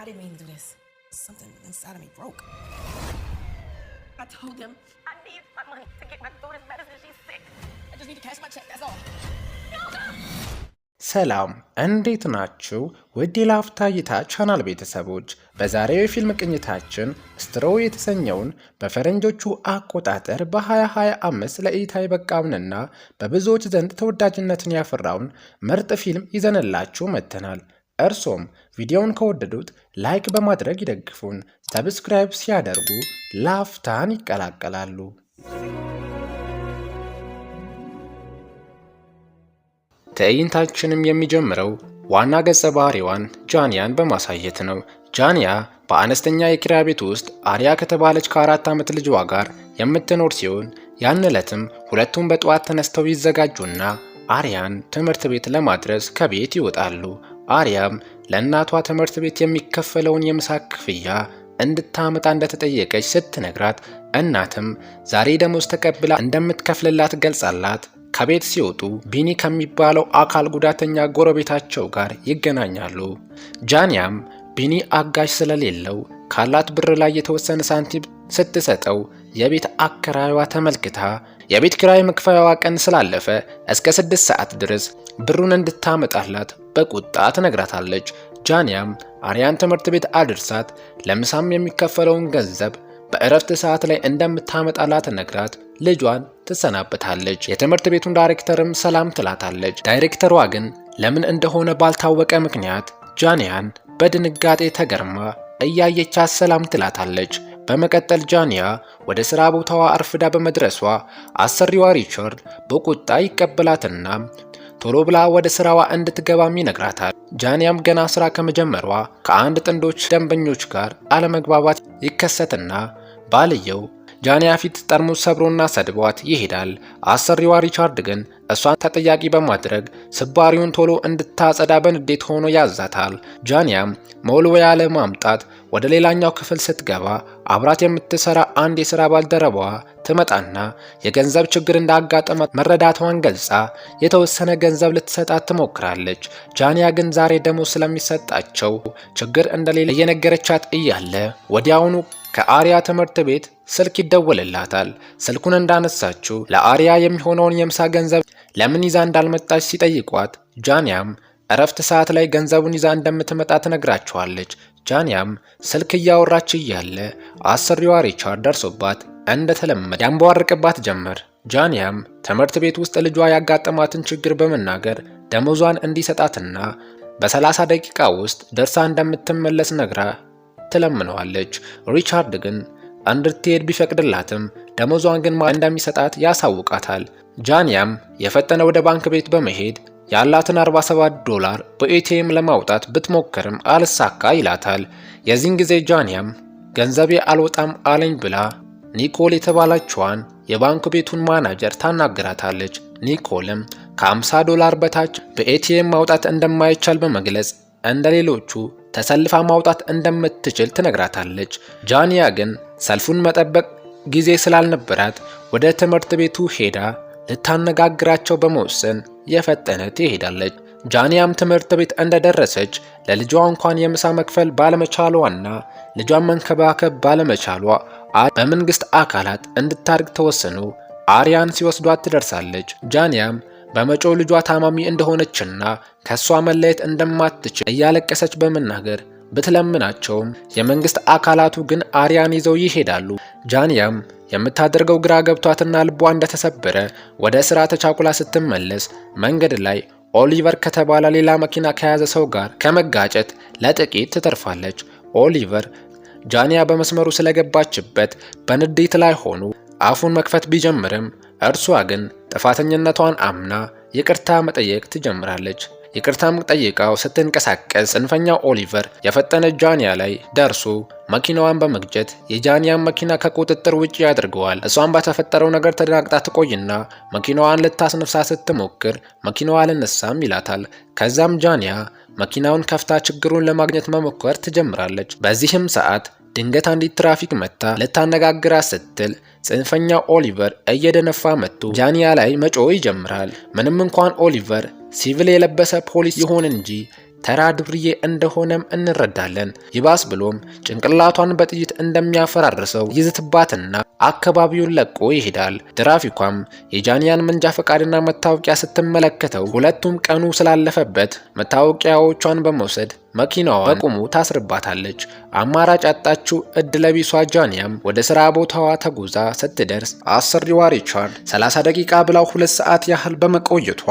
I didn't mean to do this. Something inside of me broke. I told them I need my money to get my daughter's medicine. She's sick. I just need to cash my check. That's all. ሰላም፣ እንዴት ናችሁ? ውድ የላፍታ እይታ ቻናል ቤተሰቦች፣ በዛሬው የፊልም ቅኝታችን Straw የተሰኘውን በፈረንጆቹ አቆጣጠር በ2025 ለእይታ የበቃውንና በብዙዎች ዘንድ ተወዳጅነትን ያፈራውን ምርጥ ፊልም ይዘንላችሁ መጥተናል። እርሶም ቪዲዮውን ከወደዱት like በማድረግ ይደግፉን። Subscribe ሲያደርጉ ላፍታን ይቀላቀላሉ። ትዕይንታችንም የሚጀምረው ዋና ገጸ ባህሪዋን ጃንያን በማሳየት ነው። ጃንያ በአነስተኛ የኪራይ ቤት ውስጥ አሪያ ከተባለች ከ4 ዓመት ልጇ ጋር የምትኖር ሲሆን ያን ዕለትም ሁለቱም በጠዋት ተነስተው ይዘጋጁና አሪያን ትምህርት ቤት ለማድረስ ከቤት ይወጣሉ። አሪያም ለእናቷ ትምህርት ቤት የሚከፈለውን የምሳ ክፍያ እንድታመጣ እንደተጠየቀች ስትነግራት እናትም ዛሬ ደሞዝ ተቀብላ እንደምትከፍልላት ገልጻላት ከቤት ሲወጡ ቢኒ ከሚባለው አካል ጉዳተኛ ጎረቤታቸው ጋር ይገናኛሉ። ጃንያም ቢኒ አጋዥ ስለሌለው ካላት ብር ላይ የተወሰነ ሳንቲም ስትሰጠው የቤት አከራይዋ ተመልክታ የቤት ኪራይ መክፈያዋ ቀን ስላለፈ እስከ 6 ሰዓት ድረስ ብሩን እንድታመጣላት በቁጣ ትነግራታለች። ጃንያም አርያን ትምህርት ቤት አድርሳት ለምሳም የሚከፈለውን ገንዘብ በእረፍት ሰዓት ላይ እንደምታመጣላት ነግራት ልጇን ትሰናበታለች። የትምህርት ቤቱን ዳይሬክተርም ሰላም ትላታለች። ዳይሬክተሯ ግን ለምን እንደሆነ ባልታወቀ ምክንያት ጃንያን በድንጋጤ ተገርማ እያየቻት ሰላም ትላታለች። በመቀጠል ጃንያ ወደ ስራ ቦታዋ አርፍዳ በመድረሷ አሰሪዋ ሪቻርድ በቁጣ ይቀበላትና ቶሎ ብላ ወደ ስራዋ እንድትገባም ይነግራታል። ጃንያም ገና ስራ ከመጀመሯ ከአንድ ጥንዶች ደንበኞች ጋር አለመግባባት ይከሰትና ባልየው ጃንያ ፊት ጠርሙስ ሰብሮና ሰድቧት ይሄዳል። አሰሪዋ ሪቻርድ ግን እሷን ተጠያቂ በማድረግ ስባሪውን ቶሎ እንድታጸዳ በንዴት ሆኖ ያዛታል። ጃንያም መወልወያ ለማምጣት ወደ ሌላኛው ክፍል ስትገባ አብራት የምትሰራ አንድ የስራ ባልደረባዋ ትመጣና የገንዘብ ችግር እንዳጋጠማት መረዳቷን ገልጻ የተወሰነ ገንዘብ ልትሰጣት ትሞክራለች። ጃንያ ግን ዛሬ ደሞዝ ስለሚሰጣቸው ችግር እንደሌለ እየነገረቻት እያለ ወዲያውኑ ከአሪያ ትምህርት ቤት ስልክ ይደወልላታል። ስልኩን እንዳነሳችው ለአሪያ የሚሆነውን የምሳ ገንዘብ ለምን ይዛ እንዳልመጣች ሲጠይቋት ጃንያም እረፍት ሰዓት ላይ ገንዘቡን ይዛ እንደምትመጣ ትነግራቸዋለች። ጃንያም ስልክ እያወራች እያለ አሰሪዋ ሪቻርድ ደርሶባት እንደተለመደ ያንቧርቅባት ጀመር። ጃንያም ትምህርት ቤት ውስጥ ልጇ ያጋጠማትን ችግር በመናገር ደሞዟን እንዲሰጣትና በ30 ደቂቃ ውስጥ ደርሳ እንደምትመለስ ነግራ ትለምነዋለች። ሪቻርድ ግን እንድትሄድ ቢፈቅድላትም ደሞዟን ግን እንደሚሰጣት ያሳውቃታል። ጃንያም የፈጠነ ወደ ባንክ ቤት በመሄድ ያላትን 47 ዶላር በ ATM ለማውጣት ብትሞክርም አልሳካ ይላታል። የዚህን ጊዜ ጃንያም ገንዘቤ አልወጣም አለኝ ብላ ኒኮል የተባለችዋን የባንክ ቤቱን ማናጀር ታናግራታለች። ኒኮልም ከ50 ዶላር በታች በ ATM ማውጣት እንደማይቻል በመግለጽ እንደ ሌሎቹ ተሰልፋ ማውጣት እንደምትችል ትነግራታለች። ጃንያ ግን ሰልፉን መጠበቅ ጊዜ ስላልነበራት ወደ ትምህርት ቤቱ ሄዳ ልታነጋግራቸው በመወሰን የፈጠነ ትሄዳለች። ጃንያም ትምህርት ቤት እንደደረሰች ለልጇ እንኳን የምሳ መክፈል ባለመቻሏና ልጇን መንከባከብ ባለመቻሏ በመንግስት አካላት እንድታድግ ተወስኖ አሪያን ሲወስዷት ትደርሳለች። ጃንያም በመጮህ ልጇ ታማሚ እንደሆነችና ከእሷ መለየት እንደማትችል እያለቀሰች በመናገር ብትለምናቸውም የመንግስት አካላቱ ግን አሪያን ይዘው ይሄዳሉ። ጃንያም የምታደርገው ግራ ገብቷትና ልቧ እንደተሰበረ ወደ ስራ ተቻኩላ ስትመለስ መንገድ ላይ ኦሊቨር ከተባለ ሌላ መኪና ከያዘ ሰው ጋር ከመጋጨት ለጥቂት ትተርፋለች። ኦሊቨር ጃንያ በመስመሩ ስለገባችበት በንዴት ላይ ሆኖ አፉን መክፈት ቢጀምርም እርሷ ግን ጥፋተኝነቷን አምና ይቅርታ መጠየቅ ትጀምራለች። ይቅርታም ጠይቃው ስትንቀሳቀስ ጽንፈኛው ኦሊቨር የፈጠነ ጃንያ ላይ ደርሶ መኪናዋን በመግጨት የጃንያን መኪና ከቁጥጥር ውጭ ያደርገዋል። እሷን በተፈጠረው ነገር ተደናግጣ ትቆይና መኪናዋን ልታስነሳ ስትሞክር መኪናዋ አልነሳም ይላታል። ከዛም ጃንያ መኪናውን ከፍታ ችግሩን ለማግኘት መሞከር ትጀምራለች። በዚህም ሰዓት ድንገት አንዲት ትራፊክ መጥታ ልታነጋግራት ስትል ጽንፈኛው ኦሊቨር እየደነፋ መጥቶ ጃንያ ላይ መጮህ ይጀምራል። ምንም እንኳን ኦሊቨር ሲቪል የለበሰ ፖሊስ ይሁን እንጂ ተራ ዱርዬ እንደሆነም እንረዳለን። ይባስ ብሎም ጭንቅላቷን በጥይት እንደሚያፈራርሰው ይዝትባትና አካባቢውን ለቆ ይሄዳል። ትራፊኳም የጃንያን መንጃ ፈቃድና መታወቂያ ስትመለከተው ሁለቱም ቀኑ ስላለፈበት መታወቂያዎቿን በመውሰድ መኪናዋን በቁሙ ታስርባታለች። አማራጭ ያጣችው እድለቢሷ ጃንያም ወደ ስራ ቦታዋ ተጉዛ ስትደርስ አሰሪዋ ሪቻርድ 30 ደቂቃ ብላው 2 ሰዓት ያህል በመቆየቷ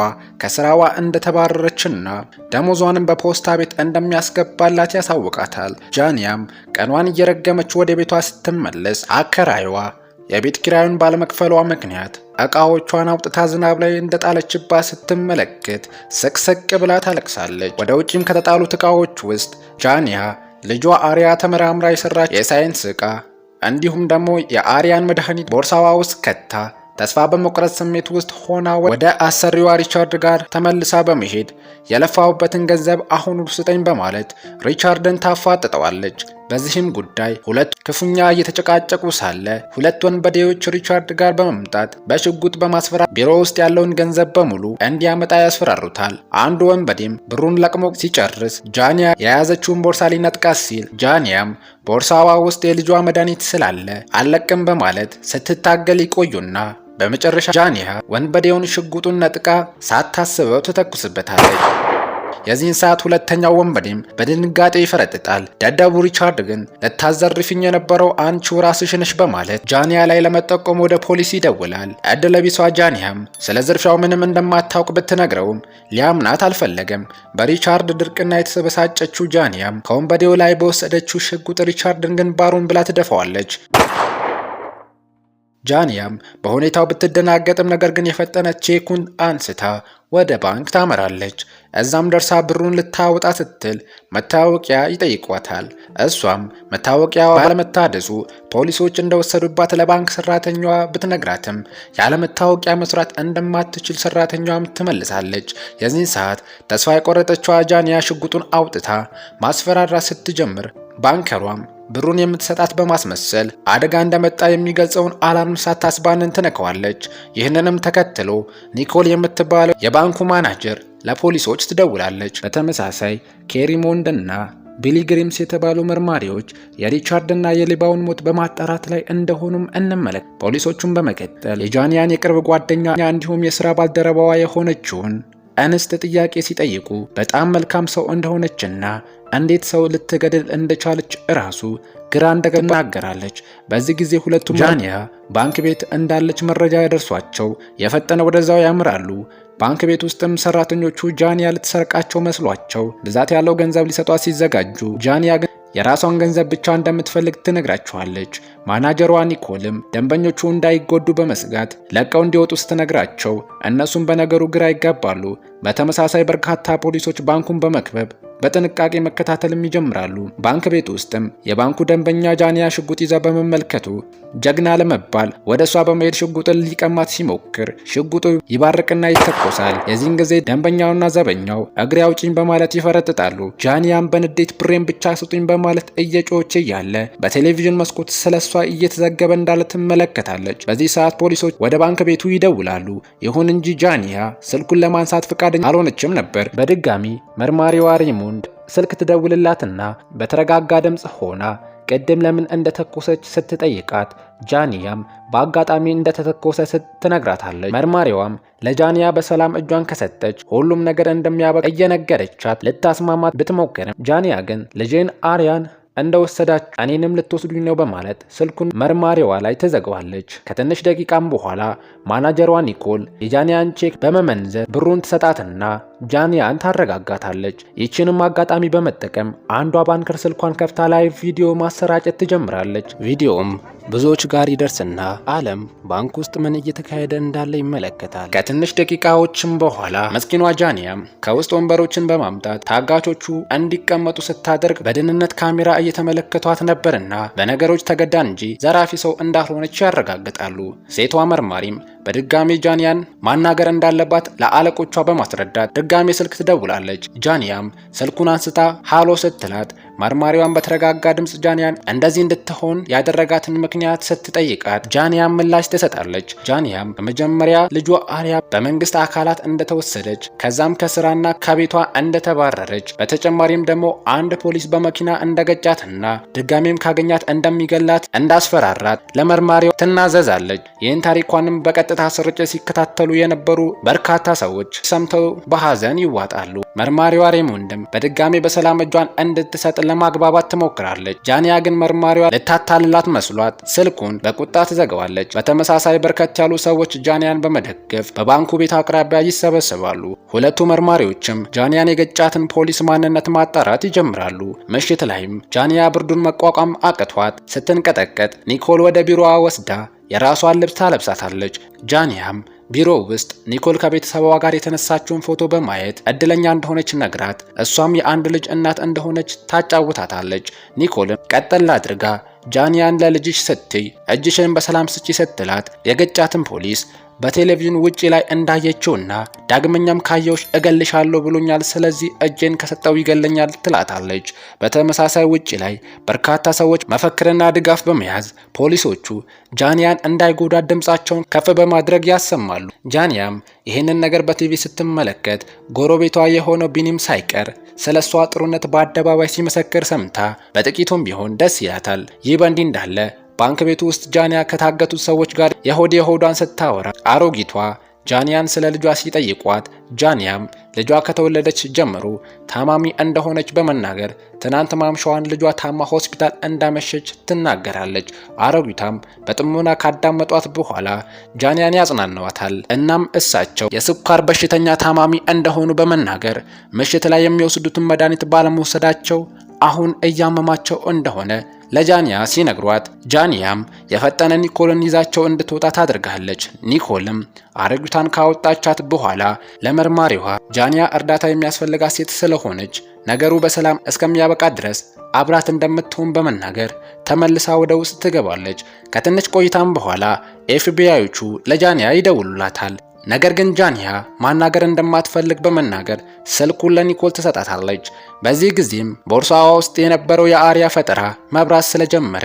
ከስራዋ እንደተባረረችና ደሞዟንም በፖስታ ቤት እንደሚያስገባላት ያሳውቃታል። ጃንያም ቀኗን እየረገመች ወደ ቤቷ ስትመለስ አከራይዋ የቤት ኪራዩን ባለመክፈሏ ምክንያት እቃዎቿን አውጥታ ዝናብ ላይ እንደጣለችባት ስትመለከት ስቅስቅ ብላ ታለቅሳለች። ወደ ውጪም ከተጣሉት እቃዎች ውስጥ ጃንያ ልጇ አሪያ ተመራምራ የሰራች የሳይንስ እቃ እንዲሁም ደግሞ የአሪያን መድኃኒት ቦርሳዋ ውስጥ ከታ ተስፋ በመቁረጥ ስሜት ውስጥ ሆና ወደ አሰሪዋ ሪቻርድ ጋር ተመልሳ በመሄድ የለፋሁበትን ገንዘብ አሁኑ ስጠኝ በማለት ሪቻርድን ታፋጥጠዋለች። በዚህም ጉዳይ ሁለቱ ክፉኛ እየተጨቃጨቁ ሳለ ሁለት ወንበዴዎች ሪቻርድ ጋር በመምጣት በሽጉጥ በማስፈራራት ቢሮ ውስጥ ያለውን ገንዘብ በሙሉ እንዲያመጣ ያስፈራሩታል። አንዱ ወንበዴም ብሩን ለቅሞ ሲጨርስ ጃንያ የያዘችውን ቦርሳ ሊነጥቃት ሲል ጃንያም ቦርሳዋ ውስጥ የልጇ መድኃኒት ስላለ አልለቅም በማለት ስትታገል ይቆዩና በመጨረሻ ጃንያ ወንበዴውን ሽጉጡን ነጥቃ ሳታስበው ትተኩስበታለች። የዚህን ሰዓት ሁለተኛው ወንበዴም በድንጋጤ ይፈረጥጣል። ደደቡ ሪቻርድ ግን ልታዘርፊኝ የነበረው አንቺው ራስሽ ነሽ በማለት ጃንያ ላይ ለመጠቆም ወደ ፖሊስ ይደውላል። እድለቢሷ ጃንያም ስለ ዝርፊያው ምንም እንደማታውቅ ብትነግረውም ሊያምናት አልፈለገም። በሪቻርድ ድርቅና የተበሳጨችው ጃንያም ከወንበዴው ላይ በወሰደችው ሽጉጥ ሪቻርድን ግንባሩን ብላ ትደፋዋለች። ጃንያም በሁኔታው ብትደናገጥም ነገር ግን የፈጠነ ቼኩን አንስታ ወደ ባንክ ታመራለች። እዛም ደርሳ ብሩን ልታወጣ ስትል መታወቂያ ይጠይቋታል። እሷም መታወቂያ ባለመታደሱ ፖሊሶች እንደወሰዱባት ለባንክ ሰራተኛዋ ብትነግራትም ያለ መታወቂያ መስራት እንደማትችል ሰራተኛዋም ትመልሳለች። የዚህን ሰዓት ተስፋ የቆረጠችዋ ጃንያ ሽጉጡን አውጥታ ማስፈራራት ስትጀምር ባንከሯም ብሩን የምትሰጣት በማስመሰል አደጋ እንደመጣ የሚገልጸውን alarm ሳታስባንን ትነካዋለች። ይህንንም ተከትሎ ኒኮል የምትባለው የባንኩ ማናጀር ለፖሊሶች ትደውላለች። በተመሳሳይ ኬሪሞንድ እና ቢሊ ግሪምስ የተባሉ መርማሪዎች የሪቻርድና የሌባውን ሞት በማጣራት ላይ እንደሆኑም እንመለከት። ፖሊሶቹን በመቀጠል የጃንያን የቅርብ ጓደኛ እንዲሁም የስራ ባልደረባዋ የሆነችውን እንስት ጥያቄ ሲጠይቁ በጣም መልካም ሰው እንደሆነችና እንዴት ሰው ልትገድል እንደቻለች እራሱ ግራ እንደገባ ትናገራለች። በዚህ ጊዜ ሁለቱም ጃንያ ባንክ ቤት እንዳለች መረጃ ያደርሷቸው የፈጠነ ወደዛው ያምራሉ። ባንክ ቤት ውስጥም ሰራተኞቹ ጃንያ ልትሰርቃቸው መስሏቸው ብዛት ያለው ገንዘብ ሊሰጧት ሲዘጋጁ ጃንያ ግን የራሷን ገንዘብ ብቻ እንደምትፈልግ ትነግራቸዋለች። ማናጀሯ ኒኮልም ደንበኞቹ እንዳይጎዱ በመስጋት ለቀው እንዲወጡ ስትነግራቸው እነሱም በነገሩ ግራ ይጋባሉ። በተመሳሳይ በርካታ ፖሊሶች ባንኩን በመክበብ በጥንቃቄ መከታተልም ይጀምራሉ። ባንክ ቤት ውስጥም የባንኩ ደንበኛ ጃንያ ሽጉጥ ይዛ በመመልከቱ ጀግና ለመባል ወደ እሷ በመሄድ ሽጉጥን ሊቀማት ሲሞክር ሽጉጡ ይባርቅና ይተኮሳል። የዚህን ጊዜ ደንበኛውና ዘበኛው እግሬ አውጪኝ በማለት ይፈረጥጣሉ። ጃንያም በንዴት ብሬን ብቻ ስጡኝ በማለት እየጮኸች እያለ በቴሌቪዥን መስኮት ስለሷ እየተዘገበ እንዳለ ትመለከታለች። በዚህ ሰዓት ፖሊሶች ወደ ባንክ ቤቱ ይደውላሉ። ይሁን እንጂ ጃንያ ስልኩን ለማንሳት ፈቃደኛ አልሆነችም ነበር። በድጋሚ መርማሪዋ ሬሞንድ ስልክ ትደውልላትና በተረጋጋ ድምፅ ሆና ቅድም ለምን እንደተኮሰች ስትጠይቃት ጃንያም በአጋጣሚ እንደተተኮሰ ስትነግራታለች። መርማሪዋም ለጃንያ በሰላም እጇን ከሰጠች ሁሉም ነገር እንደሚያበቃ እየነገረቻት ልታስማማት ብትሞክርም ጃንያ ግን ልጄን አርያን እንደወሰዳችሁ እኔንም ልትወስዱኝ ነው በማለት ስልኩን መርማሪዋ ላይ ትዘጋዋለች። ከትንሽ ደቂቃም በኋላ ማናጀሯ ኒኮል የጃንያን ቼክ በመመንዘር ብሩን ትሰጣትና ጃንያን ታረጋጋታለች። ይህችንም አጋጣሚ በመጠቀም አንዷ banker ስልኳን ከፍታ ላይ ቪዲዮ ማሰራጨት ትጀምራለች። ቪዲዮም ብዙዎች ጋር ይደርስና ዓለም ባንክ ውስጥ ምን እየተካሄደ እንዳለ ይመለከታል። ከትንሽ ደቂቃዎችም በኋላ መስኪኗ ጃንያም ከውስጥ ወንበሮችን በማምጣት ታጋቾቹ እንዲቀመጡ ስታደርግ በደህንነት ካሜራ እየተመለከቷት ነበርና በነገሮች ተገዳ እንጂ ዘራፊ ሰው እንዳልሆነች ያረጋግጣሉ። ሴቷ መርማሪም በድጋሚ ጃንያን ማናገር እንዳለባት ለአለቆቿ በማስረዳት ድጋሚ ስልክ ትደውላለች። ጃንያም ስልኩን አንስታ ሃሎ ስትላት መርማሪዋን በተረጋጋ ድምፅ ጃንያን እንደዚህ እንድትሆን ያደረጋትን ምክንያት ስትጠይቃት ጃንያም ምላሽ ትሰጣለች። ጃንያም በመጀመሪያ ልጇ አሪያ በመንግስት አካላት እንደተወሰደች፣ ከዛም ከስራና ከቤቷ እንደተባረረች፣ በተጨማሪም ደግሞ አንድ ፖሊስ በመኪና እንደገጫትና ድጋሜም ካገኛት እንደሚገላት እንዳስፈራራት ለመርማሪው ትናዘዛለች። ይህን ታሪኳንም በቀጥታ ስርጭት ሲከታተሉ የነበሩ በርካታ ሰዎች ሰምተው በሀዘን ይዋጣሉ። መርማሪዋ ሬሞንድም በድጋሜ በሰላም እጇን እንድትሰጥ ለማግባባት ትሞክራለች። ጃንያ ግን መርማሪዋ ልታታልላት መስሏት ስልኩን በቁጣ ትዘጋዋለች። በተመሳሳይ በርከት ያሉ ሰዎች ጃንያን በመደገፍ በባንኩ ቤት አቅራቢያ ይሰበሰባሉ። ሁለቱ መርማሪዎችም ጃንያን የገጫትን ፖሊስ ማንነት ማጣራት ይጀምራሉ። ምሽት ላይም ጃንያ ብርዱን መቋቋም አቅቷት ስትንቀጠቀጥ ኒኮል ወደ ቢሮዋ ወስዳ የራሷን ልብስ ታለብሳታለች። ጃንያም ቢሮ ውስጥ ኒኮል ከቤተሰቧ ጋር የተነሳችውን ፎቶ በማየት እድለኛ እንደሆነች ነግራት እሷም የአንድ ልጅ እናት እንደሆነች ታጫውታታለች። ኒኮልም ቀጠል አድርጋ ጃንያን ለልጅሽ ስትይ እጅሽን በሰላም ስጪ ስትላት የገጫትን ፖሊስ በቴሌቪዥን ውጪ ላይ እንዳየችውና ዳግመኛም ካየውሽ እገልሻለሁ ብሎኛል፣ ስለዚህ እጄን ከሰጠው ይገለኛል ትላታለች። በተመሳሳይ ውጪ ላይ በርካታ ሰዎች መፈክርና ድጋፍ በመያዝ ፖሊሶቹ ጃንያን እንዳይጎዳ ድምጻቸውን ከፍ በማድረግ ያሰማሉ። ጃንያም ይህንን ነገር በቲቪ ስትመለከት ጎረቤቷ የሆነው ቢኒም ሳይቀር ስለ እሷ ጥሩነት በአደባባይ ሲመሰክር ሰምታ በጥቂቱም ቢሆን ደስ ይላታል። ይህ በእንዲህ እንዳለ ባንክ ቤቱ ውስጥ ጃንያ ከታገቱት ሰዎች ጋር የሆድ የሆዷን ስታወራ አሮጊቷ ጃንያን ስለ ልጇ ሲጠይቋት ጃንያም ልጇ ከተወለደች ጀምሮ ታማሚ እንደሆነች በመናገር ትናንት ማምሻዋን ልጇ ታማ ሆስፒታል እንዳመሸች ትናገራለች። አሮጊቷም በጥሞና ካዳመጧት በኋላ ጃንያን ያጽናኗታል። እናም እሳቸው የስኳር በሽተኛ ታማሚ እንደሆኑ በመናገር ምሽት ላይ የሚወስዱትን መድኃኒት ባለመውሰዳቸው አሁን እያመማቸው እንደሆነ ለጃንያ ሲነግሯት ጃንያም የፈጠነ ኒኮልን ይዛቸው እንድትወጣ ታደርጋለች። ኒኮልም አሮጊቷን ካወጣቻት በኋላ ለመርማሪዋ ጃንያ እርዳታ የሚያስፈልጋት ሴት ስለሆነች ነገሩ በሰላም እስከሚያበቃ ድረስ አብራት እንደምትሆን በመናገር ተመልሳ ወደ ውስጥ ትገባለች። ከትንሽ ቆይታም በኋላ ኤፍቢአዮቹ ለጃንያ ይደውሉላታል። ነገር ግን ጃንያ ማናገር እንደማትፈልግ በመናገር ስልኩን ለኒኮል ትሰጣታለች። በዚህ ጊዜም ቦርሳዋ ውስጥ የነበረው የአሪያ ፈጠራ መብራት ስለጀመረ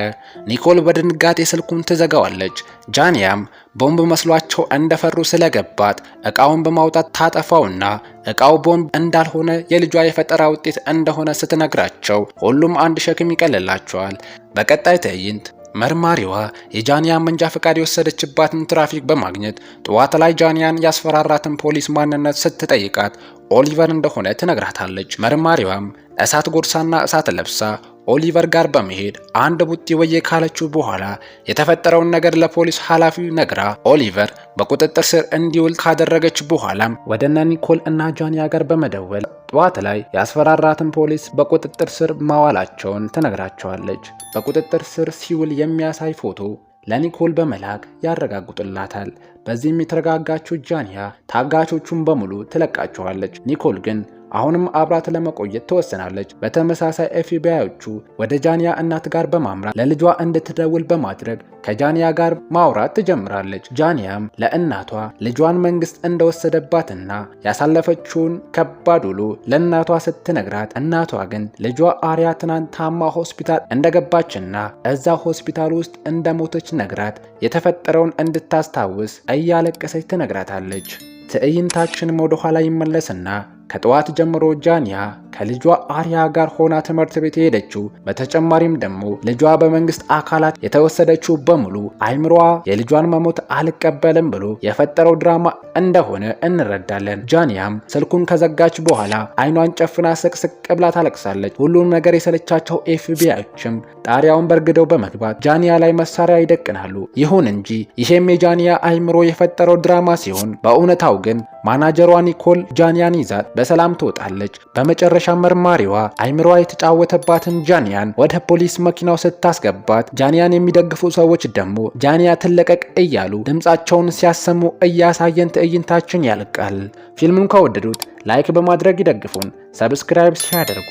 ኒኮል በድንጋጤ ስልኩን ትዘጋዋለች። ጃንያም ቦምብ መስሏቸው እንደፈሩ ስለገባት እቃውን በማውጣት ታጠፋውና እቃው ቦምብ እንዳልሆነ የልጇ የፈጠራ ውጤት እንደሆነ ስትነግራቸው ሁሉም አንድ ሸክም ይቀልላቸዋል። በቀጣይ ትዕይንት መርማሪዋ የጃንያን መንጃ ፈቃድ የወሰደችባትን ትራፊክ በማግኘት ጠዋት ላይ ጃንያን ያስፈራራትን ፖሊስ ማንነት ስትጠይቃት ኦሊቨር እንደሆነ ትነግራታለች። መርማሪዋም እሳት ጎርሳና እሳት ለብሳ ኦሊቨር ጋር በመሄድ አንድ ቡጢ ወዬ ካለችው በኋላ የተፈጠረውን ነገር ለፖሊስ ኃላፊው ነግራ ኦሊቨር በቁጥጥር ስር እንዲውል ካደረገች በኋላም ወደ እነ ኒኮል እና ጃንያ ጋር በመደወል ጠዋት ላይ ያስፈራራትን ፖሊስ በቁጥጥር ስር ማዋላቸውን ትነግራቸዋለች። በቁጥጥር ስር ሲውል የሚያሳይ ፎቶ ለኒኮል በመላክ ያረጋግጡላታል። በዚህም የተረጋጋችው ጃንያ ታጋቾቹን በሙሉ ትለቃቸዋለች። ኒኮል ግን አሁንም አብራት ለመቆየት ትወስናለች። በተመሳሳይ ኤፍቢአዮቹ ወደ ጃንያ እናት ጋር በማምራት ለልጇ እንድትደውል በማድረግ ከጃንያ ጋር ማውራት ትጀምራለች። ጃንያም ለእናቷ ልጇን መንግስት እንደወሰደባትና ያሳለፈችውን ከባድ ውሎ ለእናቷ ስትነግራት፣ እናቷ ግን ልጇ አሪያ ትናንት ታማ ሆስፒታል እንደገባችና እዛ ሆስፒታል ውስጥ እንደሞተች ነግራት የተፈጠረውን እንድታስታውስ እያለቀሰች ትነግራታለች። ትዕይንታችንም ወደ ኋላ ይመለስና ከጠዋት ጀምሮ ጃንያ ከልጇ አሪያ ጋር ሆና ትምህርት ቤት የሄደችው፣ በተጨማሪም ደግሞ ልጇ በመንግስት አካላት የተወሰደችው በሙሉ አይምሯ የልጇን መሞት አልቀበልም ብሎ የፈጠረው ድራማ እንደሆነ እንረዳለን። ጃንያም ስልኩን ከዘጋች በኋላ አይኗን ጨፍና ስቅስቅ ብላ ታለቅሳለች። ሁሉም ነገር የሰለቻቸው ኤፍቢአዮችም ጣሪያውን በርግደው በመግባት ጃንያ ላይ መሳሪያ ይደቅናሉ። ይሁን እንጂ ይሄም የጃንያ አይምሮ የፈጠረው ድራማ ሲሆን በእውነታው ግን ማናጀሯ ኒኮል ጃንያን ይዛት በሰላም ትወጣለች። በመጨረሻ መርማሪዋ አይምሯ የተጫወተባትን ጃንያን ወደ ፖሊስ መኪናው ስታስገባት ጃንያን የሚደግፉ ሰዎች ደግሞ ጃንያ ትለቀቅ እያሉ ድምፃቸውን ሲያሰሙ እያሳየን ትዕይንታችን ያልቃል። ፊልሙን ከወደዱት like በማድረግ ይደግፉን። Subscribe ሲያደርጉ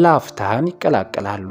ላፍታን ይቀላቀላሉ።